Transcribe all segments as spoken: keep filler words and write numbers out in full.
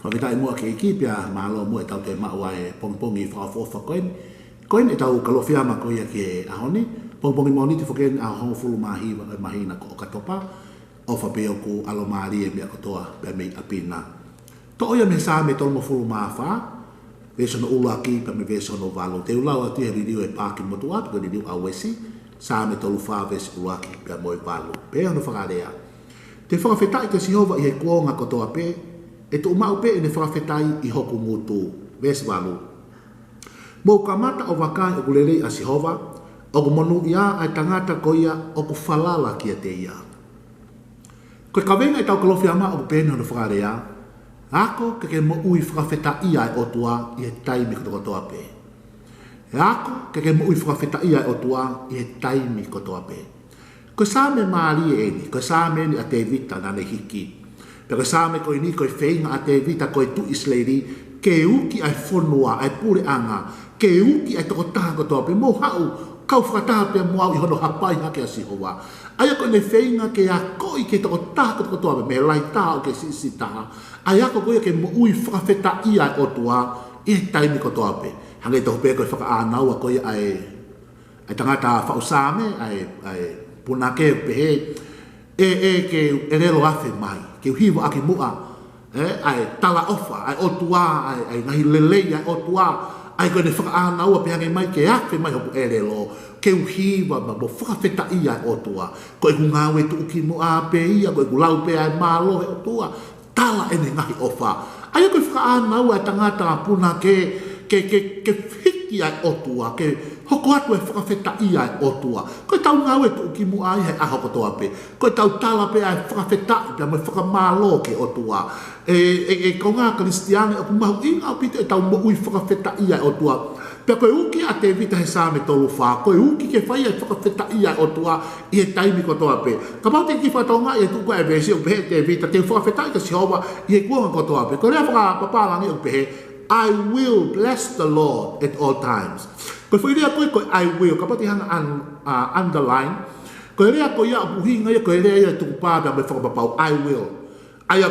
Fakafetaʻi muʻa ki he ʻEiki pea mālō muʻa ʻetau toe maʻu ʻa e pongipongi fakaʻofoʻofa ko eni. Ko eni ʻetau Kalofiama ko ia ki he ʻaho ni, pongipongi Mōnite foki eni ʻaho hongofulu mā hiva ʻo e māhina ko ʻOkatopa, ʻofa pē ʻoku ʻalomālie e meʻa kotoa pē mei ʻapi na. Toʻo ia mei he Saame tolungofulu mā fā, veesi hono ʻuluaki pea mei he veesi hono valu. Te u lau atu he liliu e Paaki Motuʻa, pe ko e liliu ʻa Uesi, Saame tolu fā veesi ʻuluaki pea mo e valu. Pehē hono fakalea: Te u fakafetaʻi kia Sihova ʻi he kuonga kotoa pē, ʻe tuʻu maʻu pē ʻene fakafetaʻi ʻi hoku ngutu. Veesi valu: Mou kamata ʻo vakai ʻoku lelei ʻa Sihova, ʻoku monūʻia ʻa e tangata ko ia ʻoku falala kiate ia. Ko e kaveinga ʻetau Kalofiama ʻoku pehē ni hono fakalea: Ako ke ke moʻui fakafetaʻia e ʻOtua ʻi he taimi kotokotoa pē. Ako ke ke moʻui fakafetaʻia e ʻOtua ʻi he taimi kotoa pē. Ko e Saame mālie eni, ko e Saame eni ʻa Tēvita naʻa ne hiki. Pea ko e Saame ko eni ko e feinga ʻa Tēvita ko e tuʻi ʻIsileli, ke uki ʻa e fonua, ʻa e puleʻanga, ke uki ʻa e tokotaha kotoa pē. Mou haʻu, kau fakataha pea mo au ʻi hono hapai hake ʻa Sihova. ʻA ia ko ʻene feinga ke akoʻi ki he tokotaha kotokotoa pē, mei he lahi taha ʻo aʻu ki he siʻisiʻi taha, ʻa e ako ko ia ke moʻui fakafetaʻia e ʻOtua ʻi he taimi kotoa pē. Hangē tofu pē ko e fakaʻānaua ko ia ʻa e, ʻa e tangata faʻu Saame, ʻa e, ʻa e punake, pehē: ʻE, ʻe, ke u ʻelelo afe mai, ke u hivaʻaki muʻa, ē, ʻa e talaʻofa ʻa e ʻOtua, ʻa e, ʻa e ngaahi lelei ʻa e ʻOtua. ʻA ia ko ʻene fakaʻānaua pē ange mai ke afe mai hoku ʻelelo, ke u hiva mai mo fakafetaʻia e ʻOtua. Ko ʻeku ngāue tuʻukimuʻa pē ia, ko ʻeku lau pē ʻa e mālō ʻa e ʻOtua. Tala ʻene ngaahi ʻofa. ʻA ia ko e fakaʻānaua e tangata punake ke, ke, ke hiki ʻa e ʻOtua, ke hoko atu e fakafetaʻia e ʻOtua. Ko ʻetau ngāue tuʻukimuʻa ia he ʻaho kotoa pē, ko ʻetau tala pē ʻa e fakafetaʻi pea mo e fakamālō ki he ʻOtua. ʻE, ʻe, ʻe kaungā Kalisitiane, ʻoku mahuʻinga ʻaupito ʻetau moʻui fakafetaʻia e ʻOtua. Pea ko e uki ʻa Tēvita he Saame tolu fā, ko e uki ke fai e fakafetaʻia e ʻOtua ʻi he taimi kotoa pē. Kapau te ke kiʻi fakatokangaʻi e tuʻu ko ē e veesi ʻoku pehē ʻe Tēvita, te u fakafetaʻi kia Sihova ʻi he kuonga kotoa pē. Ko e lea fakapapālangi ʻoku pehē, "I will bless the Lord at all times." Ko e foʻi lea ko ē ko e "I will", kapau te ke hanga un-, ʻa, underline, ko e lea ko ia ʻoku ʻuhinga ia, ko e lea ia tukupā pea mo e fakapapau, "I will." ʻA ia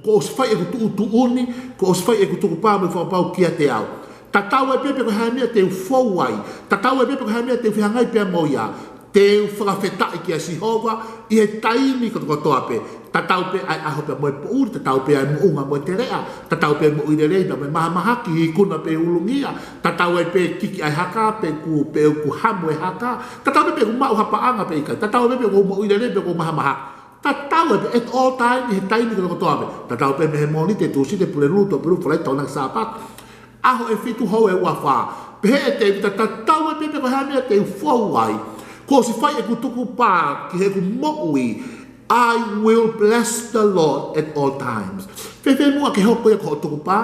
kuo ʻosi fai ʻeku tuʻutuʻuni, kuo ʻosi fai ʻeku tukupā mo e fakapapau kiate au. Tatau ai pē pe ko e hā e meʻa te u fou ai, tatau ai pē pe ko e hā e meʻa te u fehangahangai pea mo ia, te u fakafetaʻi kia Sihova ʻi he taimi kotokotoa pē. Tatau pē ʻa e ʻaho pea mo e poʻuli, tatau pē ʻa e moʻunga mo e teleʻa, tatau pē moʻui lelei pea mo e mahamahaki, ikuna pe ulungia, tatau ai pē kiki ʻa e haka, pe ʻoku, pe ʻoku hamu e haka, tatau pē pe ʻoku maʻu ha paʻanga pe ʻikai, tatau pē pe ʻoku moʻui lelei pe ʻoku mahamahaki. Tatau ai pē, at all time, ʻi he taimi kotokotoa pē. Tatau pē mei he Mōnite, Tūsite, Pulelulu, Tuʻapulelulu, Falaite, Taunaki, Sāpate, ʻaho ʻe fitu, hou ʻe ua fā. Pehē ʻe Tēvita, tatau ai pē pe ko e hā e meʻa te u fou ai, kuo ʻosi fai ʻeku tukupā ki heʻeku moʻui. "I will bless the Lord at all times." Fēfē muʻa ke hoko ia ko hoʻo tukupā?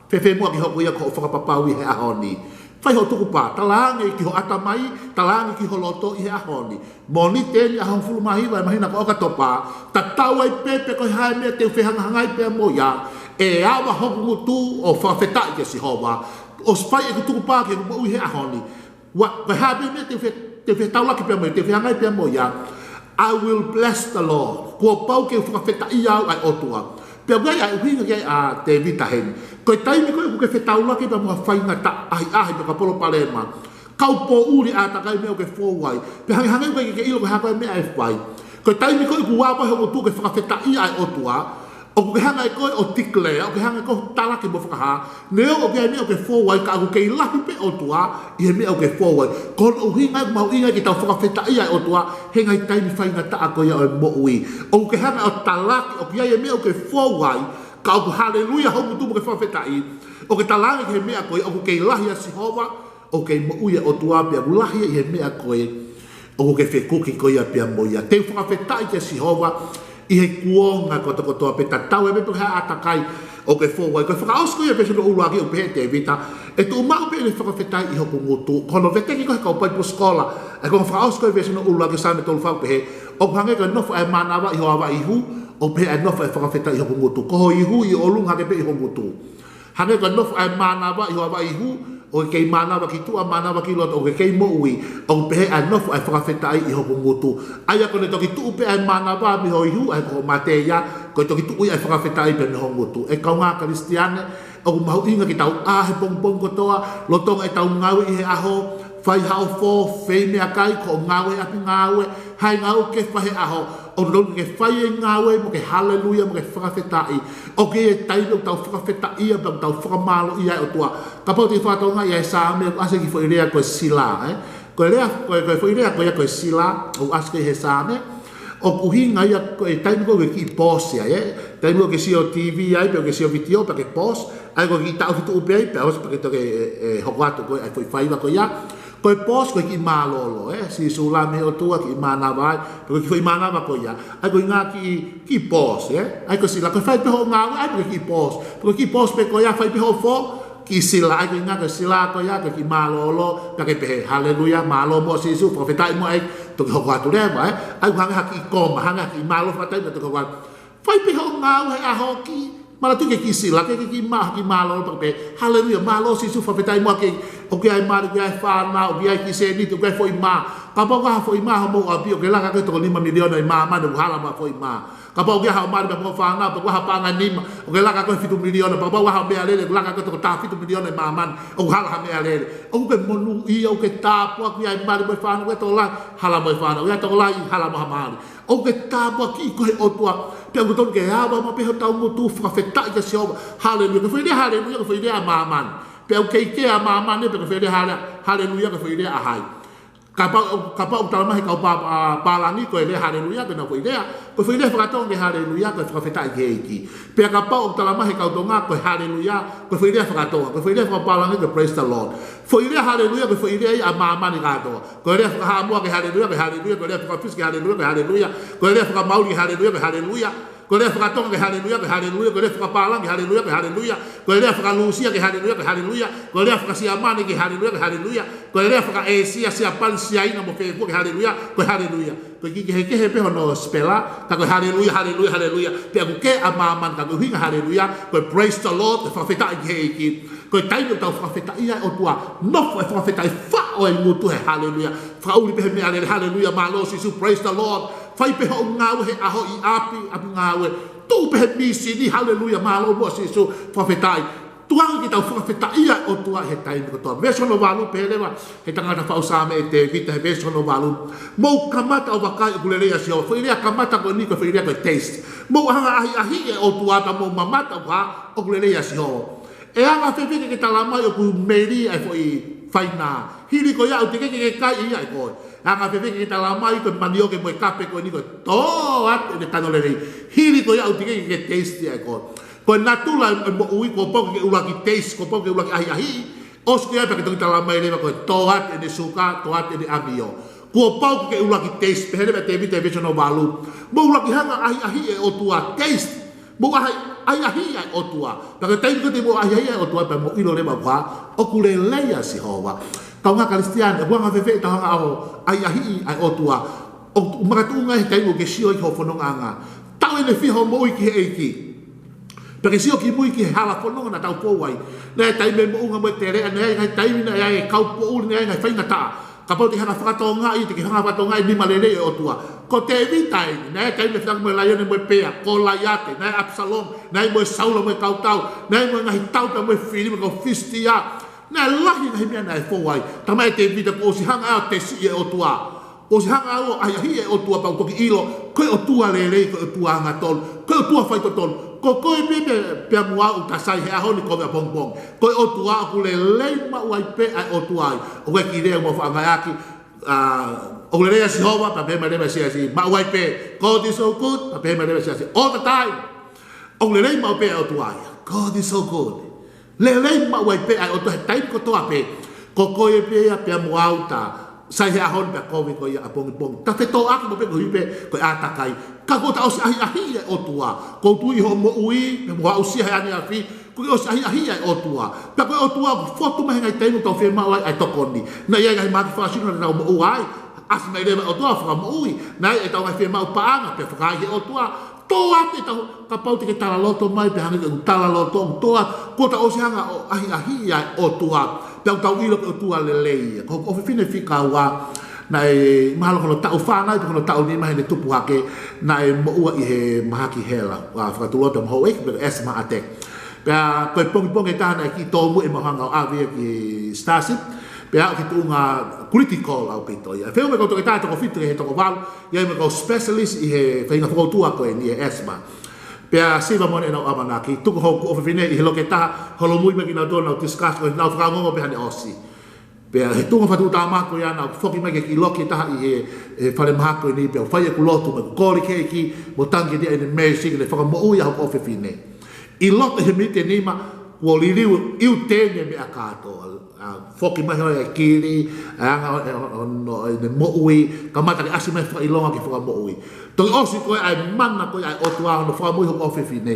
Fēfē muʻa ke hoko ia ko hoʻo fakapapau ʻi he ʻaho ni? Fai hoʻo tukupā, talaange ki ho ʻatamai, talaange ki ho loto ʻi he ʻaho ni. Mōnite ni, ʻaho hongofulu mā hiva e māhina ko ʻOkatopa, tatau ai pē pe ko e hā e meʻa te u fehangahangai pea mo ia, ʻe ava hoku ngutu ʻo fakafetaʻi kia Sihova, ʻosi fai ʻeku tukupā ki heʻeku moʻui he ʻaho ni. Ua, ko e hā pē meʻa te u fe-, te u fetaulaki pea mo ia, te u fehangahangai pea mo ia, "I will bless the Lord." Kuo pau ke u fakafetaʻia au ʻa e ʻOtua. Pea ʻoku ʻi ai ʻa e ʻuhinga ki ai ʻa Tēvita heni. Ko e taimi ko ē ʻoku ke fetaulaki pea mo ha faingataʻa, ʻahiʻahi pe ko ha palopalema, kau poʻuli ʻātakai meʻa ʻoku ke fou ai, pea hangehangē ʻoku ʻikai ke ke ʻilo ko e hā ko ē meʻa ʻe fai. Ko e taimi ko ē ʻoku ava hoʻo ngutu ke fakafetaʻia ʻa e ʻOtua, ʻoku ke hanga ʻe koe ʻo declare, ʻoku ke hanga ʻe koe ʻo talaki mo fakahā, neongo ʻoku ʻi ai e meʻa ʻoku ke fou ai, ka ʻoku kei lahi pē ʻOtua ʻi he meʻa ʻoku ke fou ai. Ko hono ʻuhinga ia ʻoku mahuʻinga ke tau fakafetaʻia e ʻOtua he ngaahi taimi faingataʻa ko ia ʻo e moʻui. ʻOku ke hanga ʻo talaki ʻoku ʻi ai e meʻa ʻoku ke fou ai, ka ʻoku haleluia hoʻo ngutu mo ke fakafetaʻi. ʻOku ke talaange ki he meʻa ko ia, ʻoku kei lahi ʻa Sihova, ʻoku kei moʻui ʻa e ʻOtua pea ʻoku lahi ʻi he meʻa ko ē ʻoku ke fekuki ko ia pea mo ia. Te u fakafetaʻi kia Sihova ʻi he kuonga kotokotoa pē, tatau ai pē pe ko e hā e ʻātakai ʻoku ke fou ai. Ko e fakaʻosi ko ia e veesi hono ʻuluaki ʻoku pehē ʻe Tēvita, "ʻE tuʻu maʻu pē ʻene fakafetaʻi ʻi hoku ngutu." Ko hono veteki ko ē ʻe he kau Bible scholar, ʻa e konga fakaʻosi ko ē e veesi hono ʻuluaki ʻo e Saame tolu fā ʻoku pehē, ʻoku hangē ko e nofo ʻa e mānava ʻi ho ava ihu, ʻoku pehē ʻa e nofo ʻa e fakafetaʻi ʻi hoku ngutu. Ko ho ihu ʻi ʻolunga hake pē ʻi ho ngutu. Hangē ko e nofo ʻa e mānava ʻi ho ava ihu, ʻOku kei mānava ki tuʻa, mānava ki loto, ʻoku kei moʻui, ʻoku pehē ʻa e nofo ʻa e fakafetaʻi ʻi hoku ngutu. ʻA ia ko ʻene toki tuʻu pē ʻa e mānava mei ho ihu, ʻa ia ko hoʻo mate ia, ko e toki tuʻu ia ʻa e fakafetaʻi pē mei ho ngutu. ʻE kaungā Kalisitiane, ʻoku mahuʻinga ke tau ʻā he pongipongi kotoa, lolotonga ʻetau ngāue ʻi he ʻaho, fai haʻo fō, fai meʻakai, ko hoʻo ngāue ʻapi ngāue, ha ngāue ʻoku ke fai he ʻaho, ʻoku totonu ke fai e ngāue mo ke haleluia, mo ke fakafetaʻi. ʻOku ʻi ai e taimi ʻoku tau fakafetaʻia, pea ʻoku tau fakamālōʻia e ʻOtua. Kapau te ke fakatokangaʻi ʻa e Saame, ʻoku ʻasi ki he foʻi lea ko e sila, ē? Ko e lea, ko e, ko e foʻi lea ko ia ko e sila, ʻoku ʻasi ki he Saame. ʻOku ʻuhinga ia ko e taimi ko ē ʻoku ke kiʻi pause ai, ē? Taimi ko ē ʻoku ke sio T V ai, pe ʻoku ke sio vitiō, pea ke pause, ʻa ia ko e kiʻi taʻofi tuʻu pē ai, pea ʻosi pea ke toki, ē, ē, hoko atu ko ē ʻa e foʻi faiva ko ia. Ko e pause ko e kiʻi mālōlō, ē? Sīsū Lami ʻOtua kiʻi mānava ai, pe ko e kiʻi foʻi mānava ko ia. ʻA ia ko e ʻuhinga kiʻi, kiʻi pause, ē? ʻA ia ko e sila, ko e fai pē hoʻo ngāue, ʻa ia ko e kiʻi pause. Pe ko e kiʻi pause pē ko ia, fai pē hoʻo fō, kiʻi sila, ʻa ia ko e ʻuhinga ko e sila ko ia, ko e kiʻi mālōlō, pea ke pehē, haleluia, mālō muʻa Sīsū, fakafetaʻi muʻa ē, toki hoko atu leva, ē? ʻA ia ʻoku hangē ha kiʻi koma, hangē ha kiʻi mālō fakataimi, toki hoko atu. Fai pē hoʻo ngāue he ʻaho, kiʻi, manatuʻi ke kiʻi sila, ke, ke kiʻi mā, kiʻi mālōlō pea ke pehē, haleluia, mālō Sīsū, fakafetaʻi muʻa ke, ʻoku ʻi ai e mali, ʻoku ʻi ai e fānau, ʻoku ʻi ai e kiʻi sēniti, ʻoku ʻi ai e foʻi mā. Kapau ʻoku ʻi ai ha foʻi mā ʻi homou ʻapi, ʻoku ke laka ko ē toko nima miliona ʻi māmani, ʻoku hala mo e foʻi mā. Kapau ʻoku ʻi ai haʻo mali pea mo e fānau, pea ʻoku ʻi ai ha paʻanga ʻe nima, ʻoku ke laka ko ē fitu miliona, pea kapau ʻoku ʻi ai haʻo meʻalele, ʻoku laka ko ē toko taha fitu miliona ʻi māmani, ʻoku hala ha meʻalele. ʻOku ke monūʻia, ʻoku ke tāpuakiʻi ʻa e mali mo e fānau, ʻoku ʻi ai e tokolahi, hala mo e fānau, ʻoku ʻi ai e tokolahi, hala mo ha mali. ʻOku ke tāpuakiʻi koe ʻe he ʻOtua, pea ʻoku totonu ke ava maʻu pē hotau ngutu, fakafetaʻi kia Sihova, haleluia. Ko e foʻi lea haleluia, ko e foʻi lea ʻa māmani. Pea ʻoku kei kea ʻa māmani, pea ko e foʻi lea hale-, haleluia, ko e foʻi lea ʻa hai? Kapau, kapau ʻoku talamai ʻe he kau pā-, ʻa, pālangi ko e lea haleluia, ko ʻenau foʻi lea, ko e foʻi lea faka-Tonga ki he haleluia, ko e fakafetaʻi ki he ʻEiki. Pea kapau ʻoku talamai ʻe he kau Tonga ko e haleluia, ko e foʻi lea faka-Tonga, ko e foʻi lea fakapālangi ko e praise the Lord. Foʻi lea haleluia, ko e foʻi lea ia ʻa māmani kātoa. Ko e lea faka-Haʻamoa ko e haleluia, ko e haleluia, ko e lea faka-Fisi ko e haleluia, ko e haleluia, ko e lea faka-Mauli ko e haleluia, ko e haleluia. Ko e lea faka-Tonga ko e haleluia, ko e haleluia, ko e lea fakapālangi ko e haleluia, ko e haleluia. Ko e lea faka-Lūsia ko e haleluia, ko e haleluia. Ko e lea faka-Siamane ko e haleluia, ko e haleluia. Ko e lea faka-ʻĒsia, Siapani, Siaina mo e fē fua ko e haleluia, ko e haleluia. Ko e kiʻi kehekehe pē hono spela, ka ko e haleluia, haleluia, haleluia. Pea ʻoku kea ʻa māmani, ka ko e ʻuhinga haleluia, ko e praise the Lord, ko e fakafetaʻi ki he ʻEiki. Ko e taimi ʻoku tau fakafetaʻia ai e ʻOtua, nofo e fakafetaʻi, faʻo e ngutu he haleluia. Fakaʻuli pē he meʻalele, haleluia, mālō Sīsū, praise the Lord. Fai pē hoʻo ngāue he ʻaho ʻi ʻapi, ʻapi ngāue. Tuʻu pē he mīsini, haleluia, mālō muʻa Sīsū, fakafetaʻi. Tuku ange ke tau fakafetaʻia e ʻOtua he taimi kotoa. Veesi hono valu pehē leva ʻe he tangata faʻu Saame ʻe Tēvita he veesi hono valu: Mou kamata ʻo vakai ʻoku lelei ʻa Sihova. Foʻi lea kamata ko eni ko e foʻi lea ko e taste. Mou hanga ʻo ʻahiʻahiʻi e ʻOtua, pea mou mamata ʻoku hā, ʻoku lelei ʻa Sihova. ʻE anga fēfē ke ke talamai ʻoku meili ʻa e foʻi fainā, hili ko ia ʻoku teʻeki ke ke kai ia ʻe koe? ʻE anga fēfē ke ke talamai ko e manioke mo e kape ko eni ko e tō atu ʻene tano lelei, hili ko ia ʻoku teʻeki ke ke taste ia ʻe koe? Ko e natula e moʻui, kuo pau ke ke ʻuluaki taste, kuo pau ke ke ʻuluaki ʻahiʻahiʻi. ʻOsi ko ia pea ke toki talamai leva ko e tō atu ʻene suka, tō atu ʻene ʻamio. Kuo pau ke ke ʻuluaki taste, pehē leva ʻe Tēvita he veesi hono valu. Mou ʻuluaki hanga ʻo ʻahiʻahiʻi e ʻOtua, taste. Mou ʻahi-, ʻahiʻahiʻi ʻa e ʻOtua. Pea ko e taimi ko ē te mou ʻahiʻahiʻi ʻa e ʻOtua, pea mou ʻilo leva ʻoku hā, ʻoku lelei ʻa Sihova. Kaungā Kalisitiane, ʻoku anga fēfē ʻetau hanga ʻo ʻahiʻahiʻi ʻa e ʻOtua? ʻOku makatuʻunga he taimi ʻoku ke sio ai ki hoʻo fonongaʻanga. Taʻu ʻene fai hoʻo moʻui ki he ʻEiki. Pea ke sio ki mui ki he hala fononga naʻa tau fou ai. Naʻe ʻi ai e taimi moʻunga mo e teleʻa, naʻe ʻi ai e ngaahi taimi naʻe ʻi ai e kau poʻuli, naʻe ʻi ai e ngaahi faingataʻa. Kapau te ke hanga ʻo fakatokangaʻi, te ke hanga ʻo fakatokangaʻi e nima lelei ʻo e ʻOtua. Ko Tēvita eni, naʻe ʻi ai e taimi naʻe fetaulaki mo e laione mo e pea, ko Kolaiate, naʻe ʻi ai ʻa ʻApisalome, naʻe ʻi ai mo e Saula mo e kau tau, naʻe ʻi ai mo e ngaahi tau pea mo e fili mo e kau Filisitia. Naʻe lahi e ngaahi meʻa naʻe fou ai. Talamai ʻe Tēvita kuo ʻosi hanga ʻo taste ʻi he ʻOtua. Kuo ʻosi hanga ʻo ʻahiʻahiʻi e ʻOtua pea u toki ʻilo, ko e ʻOtua lelei, ko e ʻOtua angatonu, ko e ʻOtua faitotonu. Ko koe pē pea, pea mo au ʻoku ta sai he ʻaho ni, kovi ʻapongipongi. Ko e ʻOtua ʻoku lelei maʻu ai pē ʻa e ʻOtua ia. ʻOku ʻi ai e kiʻi lea ʻoku mau faʻa ngāueʻaki, ʻa, ʻoku lelei ʻa Sihova, pea pehē mai leva e siasi, maʻu ai pē. God is so good, pea pehē mai leva e siasi, all the time. ʻOku lelei maʻu pē ʻa e ʻOtua ia. God is so good. Lelei maʻu ai pē ʻa e ʻOtua he taimi kotoa pē. Ko koe pē ia pea mo au ʻoku ta sai he ʻaho ni pea kovi ko ia ʻapongipongi. Ta fetōʻaki maʻu pē koeʻuhi pē ko e ʻātakai. Ka kuo ta ʻosi ʻahiʻahiʻi ʻa e ʻOtua. Ko u tui hoʻo moʻui, pea mo aʻusia he ʻaneafi, kuo ke ʻosi ʻahiʻahiʻi ʻa e ʻOtua. Pea ko e ʻOtua ʻoku fotu mai he ngaahi taimi ʻoku tau fiemaʻu ai ʻa e tokoni. Naʻe ʻi ai e ngaahi mahaki fakasino naʻa tau moʻua ai. ʻAsi mai leva e ʻOtua ʻo fakamoʻui. Naʻe ʻi ai ʻetau ngaahi fiemaʻu paʻanga, pea fakahā ʻe he ʻOtua. Tō atu ʻetau, kapau te ke talaloto mai, pea hangē ko ʻeku talaloto, ʻoku tō atu, kuo ta ʻosi hanga ʻo ʻahiʻahiʻi ʻa e ʻOtua. Pea ʻoku tau ʻilo ko e ʻOtua lelei ia. Ko hoku ʻofefine fika ua, naʻe mahalo ko hono taʻu fā nai pe ko hono taʻu nima heʻene tupu hake, naʻe moʻua ʻi he mahaki hela, ʻa, fakatuʻuloto mo houʻeiki, pe ko e asthma attack. Pea ko e pongipongi ʻe taha naʻe kiʻi tōmui ʻemau hanga ʻo ʻave ia ki Starship, pea aʻu ki he tuʻunga critical ʻaupito ia. Feʻunga mo e kau toketā ʻe toko fitu ki he toko valu, ʻi ai mo e kau specialist ʻi he faʻahinga fokoutua ko eni ʻi he asthma. Pea siva mo ʻenau ʻamanaki, tuku hoku ʻofefine ʻi he loki ʻe taha, holomui mai kinautolu ʻo nau discuss, ʻo nau fakaongoongo pē hano ʻosi. Pea he tuʻunga fakatuʻutāmaki ko ia naʻa ku foki mai ki he kiʻi loki ʻe taha ʻi he, he falemahaki ko eni, pea u fai ʻeku lotu mo ʻeku kole ki he ʻEiki, mo tangi ki he ʻEiki ʻene meesi ke ne fakamoʻui ʻa hoku ʻofefine. ʻI loto he miniti ʻe nima, kuo liliu ʻiuteni e meʻa kātoa. ʻA, foki mai hono kili, ʻa e anga ʻo, ʻo, ʻo, ʻo ʻene moʻui, kamata ke ʻasi mai fakaʻilonga ke fakamoʻui. Toki ʻosi ko ē ʻa e mana ko ē ʻa e ʻOtua hono fakamoʻui hoku ʻofefine.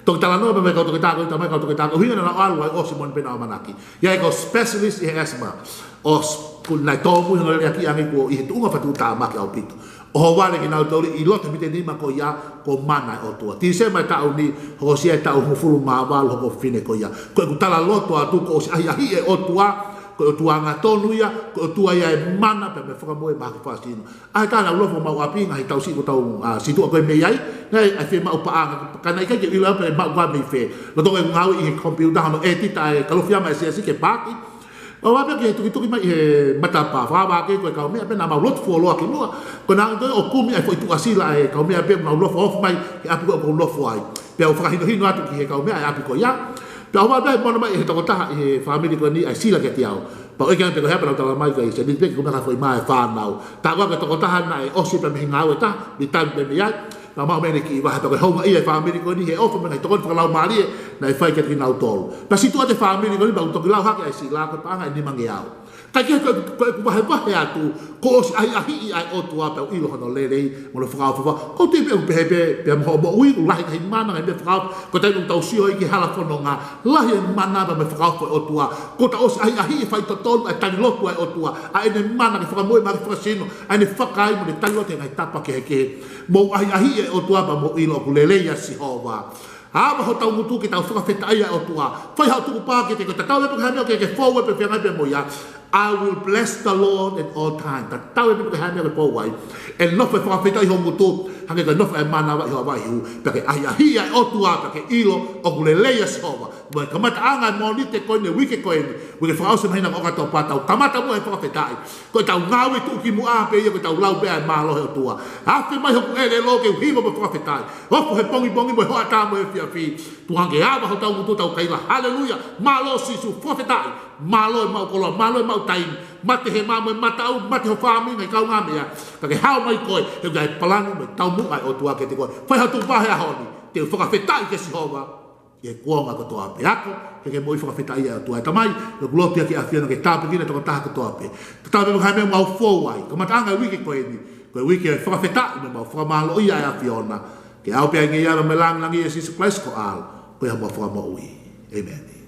Toki talanoa pē mo e kau toketā ko ē, talamai ʻe he kau toketā ko ē, ʻuhinga naʻa nau ʻalu ai ʻosi mo ʻene pē nau ʻamanaki. ʻI ai e kau specialist ʻi he asthma. ʻOsi, kuo nau tōmui hono leleakiʻi ange kuo ʻi he tuʻunga fakatuʻutāmaki ʻaupito. ʻOhovale kinautolu ʻi loto he miniti ʻe nima ko ia, ko e mana ʻa e ʻOtua. Tīsema e taʻu ni, hokosia e taʻu hongofulu mā valu hoku ʻofefine ko ia. Ko ʻeku talaloto atu kuo ʻosi ʻahiʻahiʻi e ʻOtua, ko e ʻOtua angatonu ia, ko e ʻOtua ia ʻa e mana pea mo e fakamoʻui e mahaki fakasino. ʻA e taha naʻa nau lofo homau ʻapi, ngaahi taʻu siʻi kuo tau, ʻa, situʻa ko ē mei ai, naʻe ʻi ai e fiemaʻu paʻanga, ka naʻe ʻikai ke u ʻilo pe maʻu koā mei fē. Lolotonga ʻeku ngāue ʻi he computer hono edit ʻa e kalofiama ʻa e siasi ke paaki. ʻO ʻave pē ki he tukituki mai he matapā, fakavave ko e kaumeʻa pē naʻa mau lotu fuoloa kimuʻa. Ko ʻenau ʻalu ʻo kumi ʻa e foʻi tuʻasila ʻa e kaumeʻa pē naʻa nau lofo ofi mai he ʻapi ko ē ʻoku ou lofo ai. Pea u fakahinohino atu ki he kaumeʻa ʻa e ʻapi ko ia. Pea ʻohovale pē mo ʻomai ʻe he tokotaha ʻi he fāmili ko eni ʻa e sila kiate au. Pea u ʻeke ange pe ko e hā, pea nau talamai ko e se ni pē ke kumeka foʻi mā e fānau. Tā ko ē ko e tokotaha naʻe ʻosi pē mei he ngāue ʻe taha, retire pē mei ai. Naʻa mau mei he kiʻi vahe, pea ko e houngaʻia e fāmili ko eni he ʻofa mo e ngaahi tokoni fakalaumālie naʻe fai kiate kinautolu. Pea situʻa atu e fāmili ko eni, pea u toki lau hake ʻa e sila ko e paʻanga ʻe nimangeau. Kae kehe ko e, ko ʻeku vahevahe atu, kuo ʻosi ʻahiʻahiʻi ʻa e ʻOtua pea u ʻilo hono lelei mo hono fakaʻofoʻofa. ʻOku ou tui pē ʻoku pehē pē, pea mo hoʻo moʻui, ʻoku lahi e ngaahi mana, ngaahi meʻa fakaofo, ko e taimi ʻoku tau sio ai ki he hala fononga, lahi e mana pea mo e fakaofo ʻa e ʻOtua. Kuo tau ʻosi ʻahiʻahiʻi e faitotonu ʻa e tali lotu ʻa e ʻOtua, ʻa ʻene mana ke fakamoʻui mahaki fakasino, ʻa ʻene fakaai mo ʻene tali lotu he ngaahi tapa kehekehe. Mou ʻahiʻahiʻi e ʻOtua pea mou ʻilo ʻoku lelei ʻa Sihova. ʻAve hotau ngutu ke tau fakafetaʻi ʻa e ʻOtua. Fai haʻo tukupā kiate ia, tatau ai pē ko e hā e meʻa ʻoku ke fou ai pe feangai pea mo ia. I will bless the Lord at all times. Tatau ai pē ko e hā e meʻa ʻoku ke fou ai, ʻe nofo e fakafetaʻi ho ngutu, hangē ko e nofo e mānava ʻi ho vaʻa ihu. Pea ke ʻahiʻahiʻi ʻa e ʻOtua, pea ke ʻilo ʻoku lelei ʻa Sihova. Mo e kamataʻanga e Mōnite ko eni, uike ko eni, uike fakaʻosi māhina ko ʻOkatopa, tau kamata muʻa he fakafetaʻi. Ko ʻetau ngāue tuʻukimuʻa pē ia, ko ʻetau lau pē ʻa e mālō ʻa e ʻOtua. Afe mai hoku ʻelelo ke u hiva mo fakafetaʻi. Ofo he pongipongi mo e hoʻatā mo e efiafi. Tuʻunga ke ʻave hotau ngutu, tau kaila, haleluia. Mālō Sīsū, fakafetaʻi. Mālō e maʻu koloa, mālō e maʻu taimi. Mate he mā mo e mataʻu, mate ho fāmili, ngaahi kaungāmeʻa. Ka ke hao mai koe, he ʻoku ʻi ai e palani mo e taumuʻa ʻa e ʻOtua kiate koe. Fai haʻo tukupā he ʻaho ni. Te u fakafetaʻi kia Sihova ʻi he kuonga kotoa pē. Ako ke ke moʻui fakafetaʻi ʻa e ʻOtua. ʻE Tamai, ʻoku ou lotu ia ki he ʻAfiona ke tāpuekina e tokotaha kotoa pē. Tatau ai pē pe ko e hā e meʻa ʻoku mau fou ai, kamataʻanga e uike ko eni, ko e uike ʻo e fakafetaʻi, mo mau fakamālōʻia ʻa e ʻAfiona. Ke ʻaʻau pē ʻa e ngeia mo e lāngilangi ʻia Sīsū Kalaisi ko e ʻAlo, ko homau Fakamoʻui. ʻĒmeni.